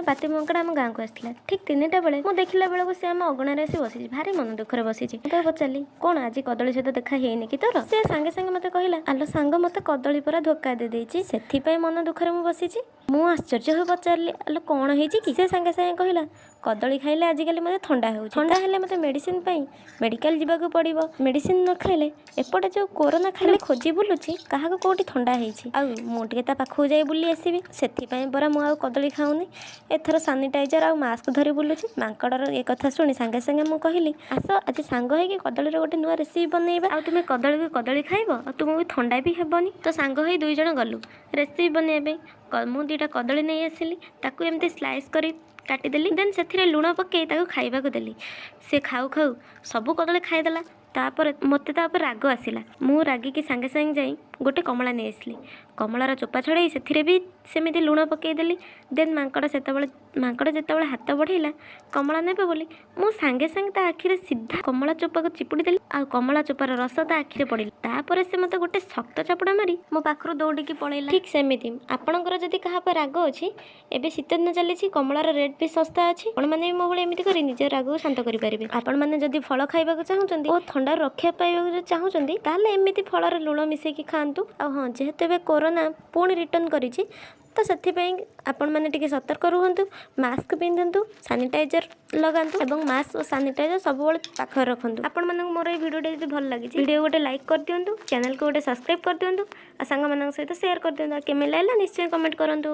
ପାତି ମାଙ୍କଡ଼ ଆମ ଗାଁକୁ ଆସିଥିଲା। ଠିକ୍ 3ଟା ବେଳେ ମୁଁ ଦେଖିଲା ବେଳକୁ ସେ ଆମ ଅଗଣାରେ ଆସି ବସିଛି, ଭାରି ମନ ଦୁଃଖରେ ବସିଛି। ମୁଁ ତାକୁ ପଚାରିଲି, "କ'ଣ ଆଜି କଦଳୀ ସହିତ ଦେଖା ହେଇନି କି ତୋର?" ସେ ସାଙ୍ଗେ ସାଙ୍ଗେ ମୋତେ କହିଲା, "ଆଲୋ ସାଙ୍ଗ, ମୋତେ କଦଳୀ ପରା ଧୋକା ଦେଇଦେଇଛି, ସେଥିପାଇଁ ମନ ଦୁଃଖରେ ମୁଁ ବସିଛି।" ମୁଁ ଆଶ୍ଚର୍ଯ୍ୟ ହୋଇ ପଚାରିଲି, "ଆଲୋ, କ'ଣ ହେଇଛି କି?" ସେ ସାଙ୍ଗେ ସାଙ୍ଗେ କହିଲା, "କଦଳୀ ଖାଇଲେ ଆଜିକାଲି ମୋତେ ଥଣ୍ଡା ହେଉଛି। ଥଣ୍ଡା ହେଲେ ମୋତେ ମେଡ଼ିସିନ ପାଇଁ ମେଡ଼ିକାଲ ଯିବାକୁ ପଡ଼ିବ। ମେଡ଼ିସିନ ନ ଖାଇଲେ ଏପଟେ ଯେଉଁ କୋରୋନା ଖାଲି ଖୋଜି ବୁଲୁଛି କାହାକୁ କେଉଁଠି ଥଣ୍ଡା ହେଇଛି, ଆଉ ମୁଁ ଟିକେ ତା ପାଖକୁ ଯାଇ ବୁଲି ଆସିବି। ସେଥିପାଇଁ ପରା ମୁଁ ଆଉ କଦଳୀ ଖାଉନି, ଏଥର ସାନିଟାଇଜର ଆଉ ମାସ୍କ ଧରି ବୁଲୁଛି।" ମାଙ୍କଡ଼ର ଏ କଥା ଶୁଣି ସାଙ୍ଗେ ସାଙ୍ଗେ ମୁଁ କହିଲି, "ଆସ, ଆଜି ସାଙ୍ଗ ହେଇକି କଦଳୀର ଗୋଟେ ନୂଆ ରେସିପି ବନେଇବା। ଆଉ ତୁମେ କଦଳୀକୁ କଦଳୀ ଖାଇବ ଆଉ ତୁମକୁ ଥଣ୍ଡା ବି ହେବନି।" ତ ସାଙ୍ଗ ହେଇ ଦୁଇ ଜଣ ଗଲୁ ରେସିପି ବନେଇବା ପାଇଁ। ମୁଁ ଦୁଇଟା କଦଳୀ ନେଇ ଆସିଲି। ତାକୁ ଏମିତି ସ୍ଲାଇସ୍ କରି କାଟିଦେଲି। ଦେନ୍ ସେଥିରେ ଲୁଣ ପକାଇ ତାକୁ ଖାଇବାକୁ ଦେଲି। ସେ ଖାଉ ଖାଉ ସବୁ କଦଳୀ ଖାଇଦେଲା। ତାପରେ ମୋତେ ତା ଉପରେ ରାଗ ଆସିଲା। ମୁଁ ରାଗିକି ସାଙ୍ଗେ ସାଙ୍ଗେ ଯାଇ ଗୋଟେ କମଳା ନେଇ ଆସିଲି। କମଳାର ଚୋପା ଛଡ଼େଇ ସେଥିରେ ବି ସେମିତି ଲୁଣ ପକାଇଦେଲି। ଦେନ୍ ମାଙ୍କଡ଼ ଯେତେବେଳେ ହାତ ବଢ଼େଇଲା କମଳା ନେବେ ବୋଲି, ମୁଁ ସାଙ୍ଗେ ସାଙ୍ଗେ ତା ଆଖିରେ ସିଧା କମଳା ଚୋପାକୁ ଚିପୁଡ଼ି ଦେଲି ଆଉ କମଳା ଚୋପାର ରସ ତା ଆଖିରେ ପଡ଼ିଲା। ତାପରେ ସେ ମୋତେ ଗୋଟେ ଶକ୍ତ ଚାପୁଡ଼ା ମାରି ମୋ ପାଖରୁ ଦୌଡ଼ିକି ପଳେଇଲା। ଠିକ୍ ସେମିତି ଆପଣଙ୍କର ଯଦି କାହା ଉପରେ ରାଗ ଅଛି, ଏବେ ଶୀତ ଦିନ ଚାଲିଛି, କମଳାର ରେଟ୍ ବି ଶସ୍ତା ଅଛି, ଆପଣମାନେ ବି ମୋ ଭଳି ଏମିତି କରି ନିଜ ରାଗକୁ ଶାନ୍ତ କରିପାରିବେ। ଆପଣମାନେ ଯଦି ଫଳ ଖାଇବାକୁ ଚାହୁଁଛନ୍ତି ଓ ଥଣ୍ଡାରୁ ରକ୍ଷା ପାଇବାକୁ ଯଦି ଚାହୁଁଛନ୍ତି, ତାହେଲେ ଏମିତି ଫଳରେ ଲୁଣ ମିଶେଇକି ଖାଆନ୍ତୁ। ଆଉ ହଁ, ଯେହେତୁ ଏବେ କୋରୋନା ପୁଣି ରିଟର୍ଣ୍ଣ କରିଛି, ତ ସେଥିପାଇଁ ଆପଣମାନେ ଟିକେ ସତର୍କ ରୁହନ୍ତୁ, ମାସ୍କ ପିନ୍ଧନ୍ତୁ, ସାନିଟାଇଜର ଲଗାନ୍ତୁ ଏବଂ ମାସ୍କ ଓ ସାନିଟାଇଜର ସବୁବେଳେ ପାଖରେ ରଖନ୍ତୁ। ଆପଣମାନଙ୍କୁ ମୋର ଏଇ ଭିଡ଼ିଓଟି ଯଦି ଭଲ ଲାଗିଛି, ଭିଡ଼ିଓ ଗୋଟେ ଲାଇକ୍ କରିଦିଅନ୍ତୁ, ଚ୍ୟାନେଲକୁ ଗୋଟେ ସବସ୍କ୍ରାଇବ୍ କରିଦିଅନ୍ତୁ ଆଉ ସାଙ୍ଗମାନଙ୍କ ସହିତ ସେୟାର କରିଦିଅନ୍ତୁ। ଆଉ କେମିତି ଲାଗିଲା ନିଶ୍ଚୟ କମେଣ୍ଟ କରନ୍ତୁ।